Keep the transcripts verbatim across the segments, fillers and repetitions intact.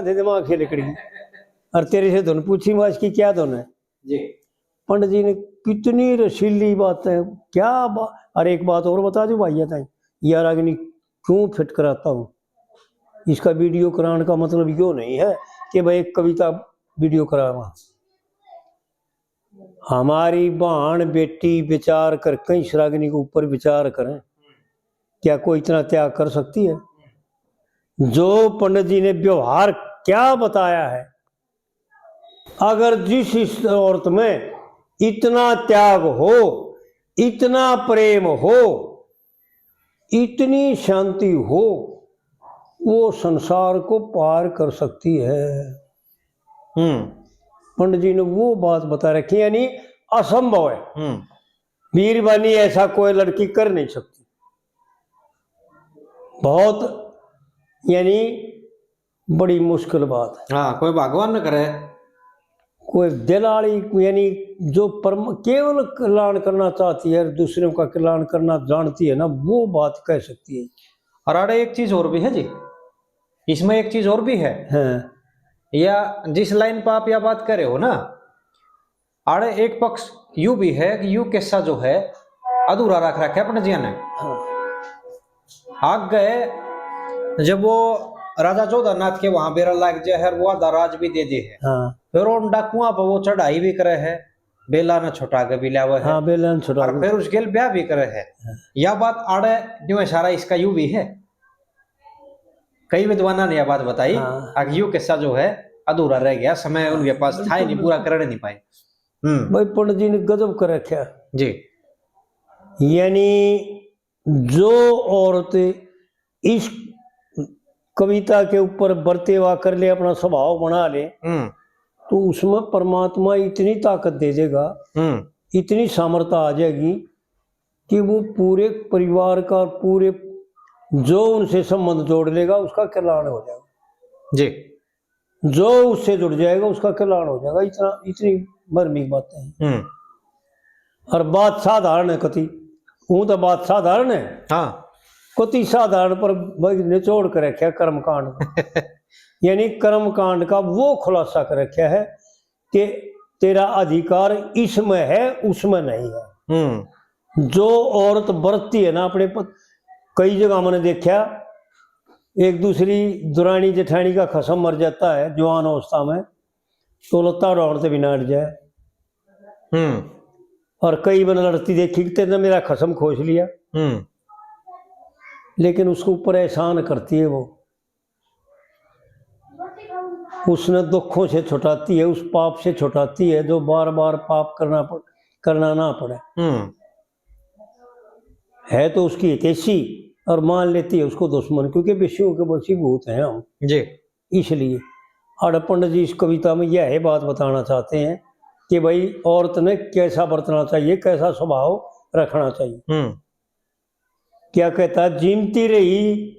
दे दिमाग से लिकड़ी। और तेरे से धुन पूछी, मैं इसकी क्या धुन है? जी। पंडित जी ने कितनी रसीली बातें, क्या बा-, और एक बात और बता दूं भाइया ताई, ये रागनी क्यों फिट कराता हूँ, इसका वीडियो कराने का मतलब यो नहीं है कि भाई एक कविता वीडियो करावा। हमारी बहन बेटी विचार कर, कई रागनी के ऊपर विचार करें, क्या कोई इतना त्याग कर सकती है? जो पंडित जी ने व्यवहार क्या बताया है, अगर जिस इस औरत में इतना त्याग हो, इतना प्रेम हो, इतनी शांति हो, वो संसार को पार कर सकती है। हम्म। पंडित जी ने वो बात बता रखी, यानी असंभव है। हम्म। बीरबानी ऐसा कोई लड़की कर नहीं सकती। बहुत, यानी बड़ी मुश्किल बात है। हाँ, कोई भगवान न करे। कोई दिल वाली, यानी जो परम, केवल कल्याण करना चाहती है, दूसरों का कल्याण करना जानती है ना, वो बात कह सकती है। और आड़े एक चीज और भी है जी, इसमें एक चीज और भी है। हाँ। या जिस लाइन पर आप या बात कर रहे हो ना, आड़े एक पक्ष यू भी है कि यू किस्सा जो है अधूरा रख रखा है पंडित जी ने। हाँ। आगे जब वो राजा जोधानाथ के वहां बेरा लाग जाए है, वो आधा राज भी दे दे है। हाँ। फिर उन डाकुआं पर वो चढ़ाई भी करे है, बेला ने छुटा के भी लावे है। हाँ, बेला ने छुटा और के। फिर उसके लिए ब्याह भी करे है। हाँ। या बात आड़े जो है सारा इसका यू भी है। कई विद्वाना ने यह बात बताई, हाँ। आगे यू किस्सा जो है अधूरा रह गया, समय उनके पास था ही नहीं, बिल्कुल, पूरा बिल्कुल। करने नहीं पाए। हम्म। भाई पंडित जी ने गजब कर रखा। जी। यानी जो औरत इस कविता के ऊपर बरतेवा कर ले, अपना स्वभाव बना ले, हम्म। तो उसमें परमात्मा इतनी ताकत दे देगा, हम्म। इतनी सामर्थ्य आ जाएगी कि वो पूरे परिवार का, पूरे जो उनसे संबंध जोड़ लेगा, उसका कल्याण हो जाएगा। जी। जो उससे जुड़ जाएगा, उसका कल्याण हो जाएगा। इतना, इतनी मर्मी बातें हैं। हम्म। और बात साधारण है कति, वो तो बात साधारण है। हाँ। कति साधारण, पर भाई निचोड़ कर रखा कर्मकांड। यानी कर्मकांड का वो खुलासा कर रखा है कि तेरा अधिकार इसमें है, उसमें नहीं है। हम्म। जो औरत बरतती है ना अपने पत-, कई जगह मैंने देखा, एक दूसरी दुरानी जेठानी का खसम मर जाता है जवान अवस्था में, तो लत्ता उड़ाउण ते भी ना हट जाए। हम्म। और कई बार लड़ती देखी कि तेरे ने मेरा खसम खोस लिया। हम्म। लेकिन उसके ऊपर एहसान करती है वो, उसने दुखों से छुटाती है, उस पाप से छुटाती है जो बार बार पाप करना पड़, करना ना पड़े। हम्म। है तो उसकी हितैषी और मान लेती है उसको दुश्मन, क्योंकि विषयों के वशीभूत हैं हम। जी। इसलिए और पंडित जी इस कविता में यह बात बताना चाहते हैं कि भाई, औरत ने कैसा बरतना चाहिए, कैसा स्वभाव रखना चाहिए। हम्म। क्या कहता, जीमती रही,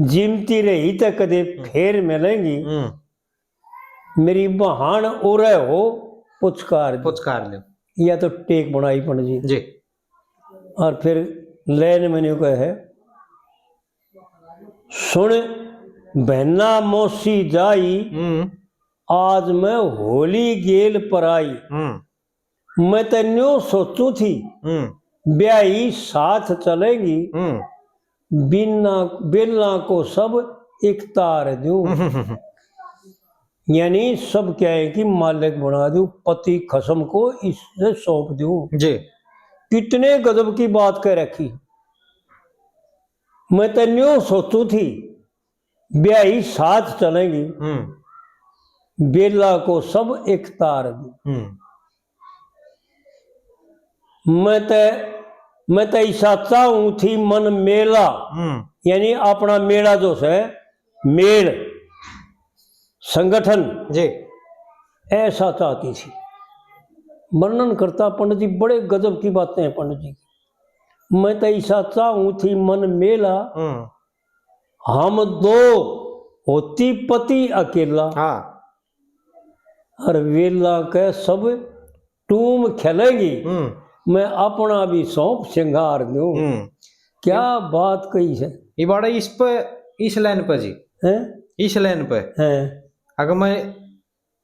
जीमती रही तो कदे हम्म। फेर मिलेंगी। हम्म। मेरी बहान उरे हो, पुचकार दे। पुचकार दे। या तो टेक बनाई पंडित जी। जी। और फिर लाइन में न्यू कहे, सुन बहना मौसी जाई, हम्म। आज मैं होली गेल पर आई। हम्म। मैं तो न्यू सोचू थी, हम्म। ब्याही साथ चलेंगी, हम्म। बिना, बेला को सब इकतार दूं। हम्म। यानी सब क्या है कि मालिक बना दूं, पति खसम को इससे सौंप दूं। जी। कितने गजब की बात कह रखी। मैं तो न्यू सोचू थी, ब्याही साथ चलेंगी, हम्म। बेला को सब इकतार दूं। हम्म। मैं ते, मैं ते इसा चाहूं थी मन मेला, हम्म। यानी अपना मेला जो से, मेल, संगठन, जी। ऐसा चाहती थी। वर्णन करता पंडित जी, बड़े गजब की बातें हैं पंडित जी की। मैं तो इसा चाहूं थी मन मेला, हम्म। हम दो होती पति अकेला। हाँ। और वेला के सब टूम खेलेंगी, हम्म। मैं अपना भी सौंप सिंगार दूं। हम्म। क्या बात कही है। इबाड़ा इस पे, इस लाइन पे जी। हैं? इस लाइन पे। हैं। अगर मैं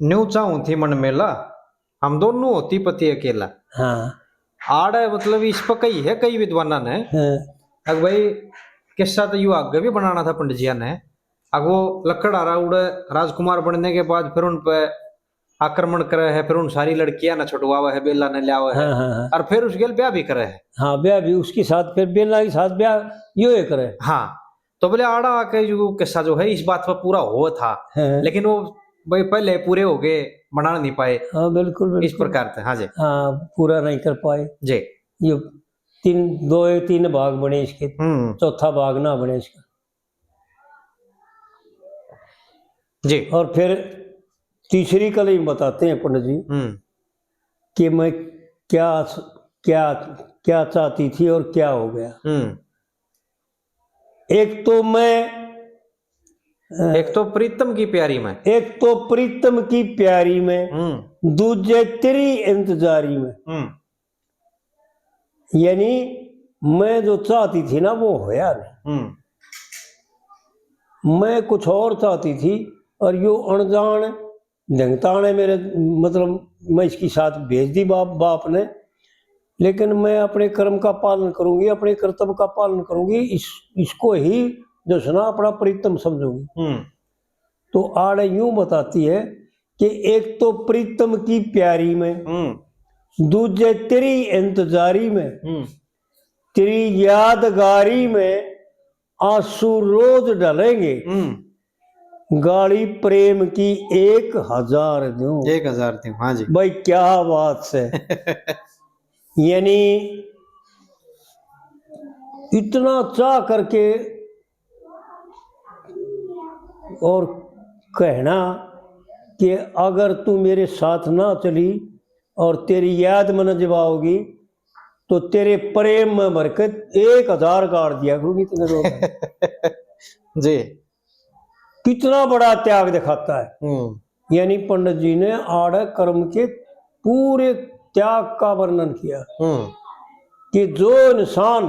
न्यू चाहूं थी मन मेला, हम दोनों होती पति अकेला। हाँ। आड़े मतलब इस पर कही है कई विद्वाना ने, हाँ। अगर भाई किस्सा तो यू आगे भी बनाना था पंडित जिया ने। अगर वो लकड़हारा उड़े राजकुमार बनने के बाद फिर उन पे आक्रमण करे है, फिर उन सारी लड़कियां ने छुटवावे है, बेला ने ल्यावे है, हाँ, हाँ, हाँ। और फिर उस गेल ब्याह भी करे है। हाँ, ब्याह भी उसके साथ, फिर बेला के साथ ब्याह यो ही करे। हाँ, तो बोले आड़ा आके जो किस्सा जो है इस बात पर पूरा हुआ था, हाँ। लेकिन वो भाई पहले पूरे हो गए, बना नहीं पाए। हाँ, बिल्कुल, इस बिल्कुल। प्रकार थे। हाँ जी। हाँ, पूरा नहीं कर पाए। जी। ये तीन, दो, तीन भाग बने इसके, हम्म। चौथा भाग ना बने इसका। जी। और फिर तीसरी कली में बताते हैं पंडित जी हम्म। कि मैं क्या, क्या, क्या चाहती थी और क्या हो गया। हम्म। एक तो मैं, अ, एक तो प्रीतम की प्यारी में। एक तो प्रीतम की प्यारी में, हम्म। दूजे तेरी इंतजारी में। हम्म। यानी मैं जो चाहती थी ना, वो होया नहीं। हम्म। मैं कुछ और चाहती थी और यो अनजान ढंगता ने मेरे, मतलब, मैं इसकी साथ भेज दी बाप, बाप ने, लेकिन मैं अपने कर्म का पालन करूंगी, अपने कर्तव्य का पालन करूंगी, इस, इसको ही जो है ना अपना प्रीतम समझूंगी। हम्म। तो आड़े यूं बताती है कि एक तो प्रीतम की प्यारी में, हम्म। दूजे तेरी इंतजारी में, हम्म। तेरी यादगारी में आंसू रोज ढलेंगे। हम्म। गाली प्रेम की एक हजार दूं। एक हजार दूं, हाँ जी। भाई, क्या बात है। यानी इतना चाह करके और कहना कि अगर तू मेरे साथ ना चली और तेरी याद में न जब आओगी, तो तेरे प्रेम में भर के एक हजार गाड़ दिया करूंगी तेरे रोज। जी। कितना बड़ा त्याग दिखाता है। हम्म। यानी पंडित जी ने आड़े कर्म के पूरे त्याग का वर्णन किया हम्म। कि जो इंसान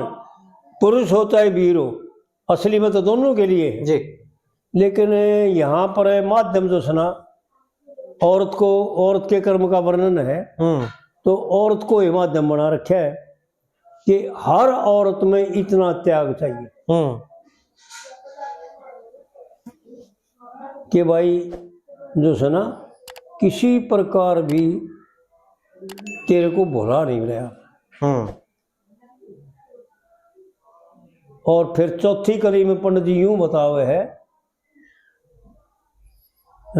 पुरुष हो चाहे वीर हो, असली में तो दोनों के लिए है। जी। लेकिन यहाँ पर माध्यम जो सुना, औरत को, औरत के कर्म का वर्णन है, हम्म। तो औरत को ही माध्यम बना रखा है कि हर औरत में इतना त्याग चाहिए हम्म। कि भाई, जो है ना, किसी प्रकार भी तेरे को भुला नहीं रहा। हम्म। और फिर चौथी कली में पंडित जी यूं बतावे है, अ,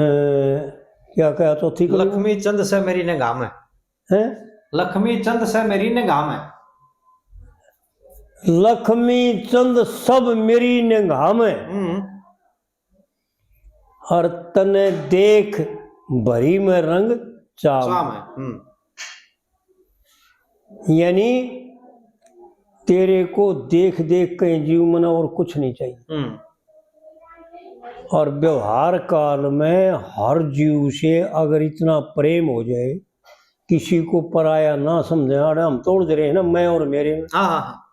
क्या कहा चौथी कली में? लक्ष्मी चंद से मेरी निगाह में। हैं? लक्ष्मी चंद से मेरी निगाह में। लक्ष्मी चंद सब मेरी निगाह में। हम्म। और तने देख भरी में रंग चाव। चाव में, हम्म। यानी तेरे को देख देख के जीव मना और कुछ नहीं चाहिए। हम्म। और व्यवहार काल में हर जीव से अगर इतना प्रेम हो जाए, किसी को पराया ना समझे, अरे हम तोड़ दे रहे हैं ना, मैं और मेरे में। हाँ, हाँ, हाँ।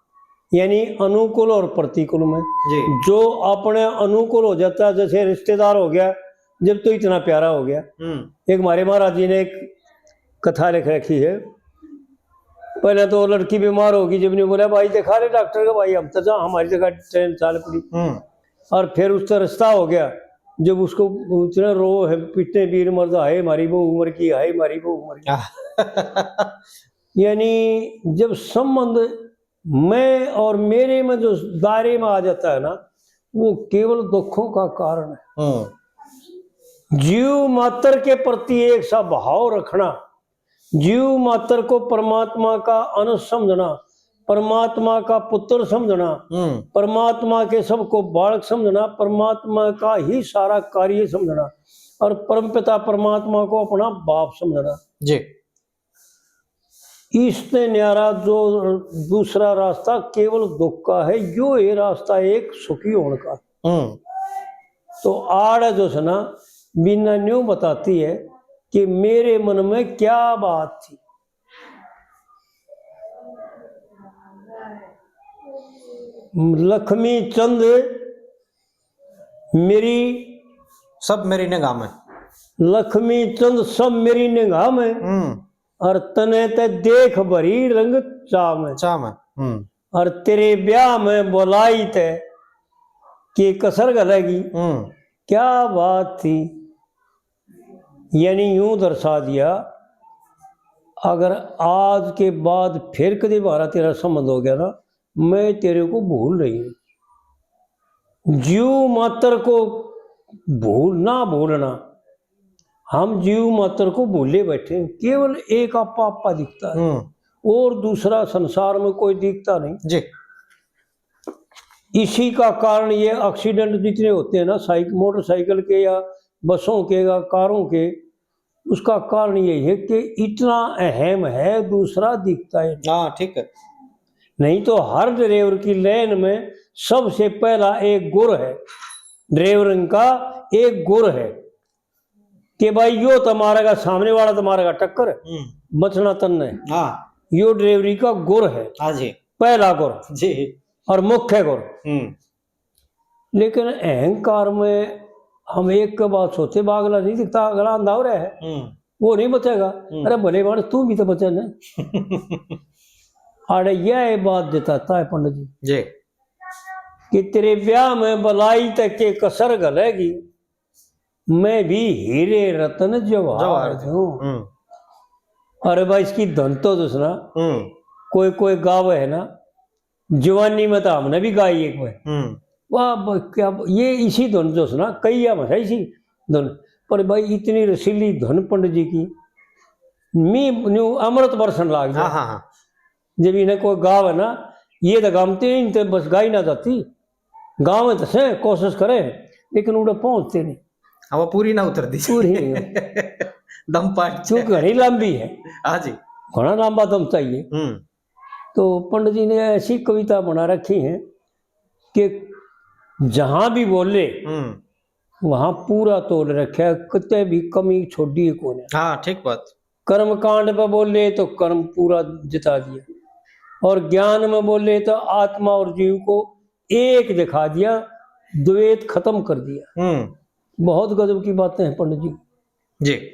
यानी अनुकूल और प्रतिकूल में। जी। जो अपने अनुकूल हो जाता है, जैसे रिश्तेदार हो गया, जब तो इतना प्यारा हो गया। हम्म। एक हमारे महाराज जी ने एक कथा लिख रखी है, पहले तो लड़की बीमार होगी, जब नहीं बोला, "भाई दिखा ले डॉक्टर को, भाई हम तो जा, हमारी जगह ट्रेन चाल पड़ी।" हम्म। और फिर उसका रिश्ता हो गया, जब उसको इतना रो है, पिटने वीर मर्द, "हाय हमारी बहू मर गई, हाय हमारी बहू मर गई।" यानी जब संबंध मैं और मेरे में जो दायरे में आ जाता है ना, वो केवल दुखों का कारण है। हम्म। जीव मात्र के प्रति एक सा भाव रखना, जीव मात्र को परमात्मा का अंश समझना, परमात्मा का पुत्र समझना, हम्म। परमात्मा के सबको बालक समझना, परमात्मा का ही सारा कार्य समझना और परमपिता परमात्मा को अपना बाप समझना। जी। इससे न्यारा जो दूसरा रास्ता केवल दुख का है, यो ये रास्ता एक सुखी होने का। हम्म। तो आड़ जो है ना, बीना न्यू बताती है कि मेरे मन में क्या बात थी। लक्ष्मी चंद मेरी सब मेरी निगाह में। लक्ष्मी चंद सब मेरी निगाह में, हम्म। और तने ते देख भरी रंग चाह में। चाह में, हम्म। और तेरे ब्याह में बुलाई ते के कसर घलेगी। हम्म। क्या बात थी, यानी यूं दर्शा दिया, अगर आज के बाद फिर कभी म्हारा तेरा संबंध हो गया ना, मैं तेरे को भूल रही हूँ। जीव मात्र को भूल ना भूलना, हम जीव मात्र को भूले बैठे हैं, केवल एक आपा आपा दिखता है हम्म। और दूसरा संसार में कोई दिखता नहीं। जी। इसी का कारण ये एक्सीडेंट जितने होते हैं ना, साइकिल, मोटरसाइकिल के या बसों के या कारों के, उसका कारण यही है कि इतना अहम है, दूसरा दिखता है। हाँ, ठीक है। नहीं तो हर ड्राइवर की लाइन में सबसे पहला एक गुर है, ड्राइवर का एक गुर है कि भाई, यो तो मारेगा, सामने वाला तो मारेगा टक्कर, हम्म। बचना तन्ने। हाँ। यो ड्राइवरी का गुर है। हाँ जी। पहला गुर जी। और मुख्य गुर। हम्म। लेकिन अहंकार में हम एक के बात सोचे, अगला नहीं दिखता, अगला अंधा हो रहा है, हम्म। वो नहीं बचेगा। हम्म। अरे भले मानस, तू भी तो बचे ना। आड़े यह बात जताता है पंडित जी जी। कि तेरे ब्याह में बलाई तक के कसर घलेगी, मैं भी हीरे रतन जवाहर जवाहर दूं। हम्म। अरे भाई, इसकी धुन तो दूसरा हम्म। कोई कोई गावे है ना, जवानी में तो हमने भी गाई एक बार। हम्म। वाह, ब-, क्या ब-, ये इसी धुन जो सुना, कई या भाषा इसी धुन, पर भाई, इतनी रसीली धुन पंडित जी की, मी न्यू अमृत बरसन लाग जाए। हाँ, हाँ, हाँ। जब इन्हें कोई गावे ना, ये तो गामते ही नहीं, तो बस गाई ना जाती, गावे तो से कोशिश करे, लेकिन उड़े पहुंचते नहीं। हाँ, वो पूरी ना उतरती। पूरी नहीं होती। दम पाट के। क्योंकि घणी लंबी है। हाँ जी। घणा लंबा दम चाहिए। हम्म। तो पंडित जी ने ऐसी कविता बना रखी है कि जहां भी बोले, हम्म। वहां पूरा तोल रखा है, कते भी कमी छोड़ी कोने। हाँ, ठीक बात। कर्म कांड पे बोले तो कर्म पूरा जिता दिया, और ज्ञान में बोले तो आत्मा और जीव को एक दिखा दिया, द्वैत खत्म कर दिया। हम्म। बहुत गजब की बातें हैं पंडित जी। जी।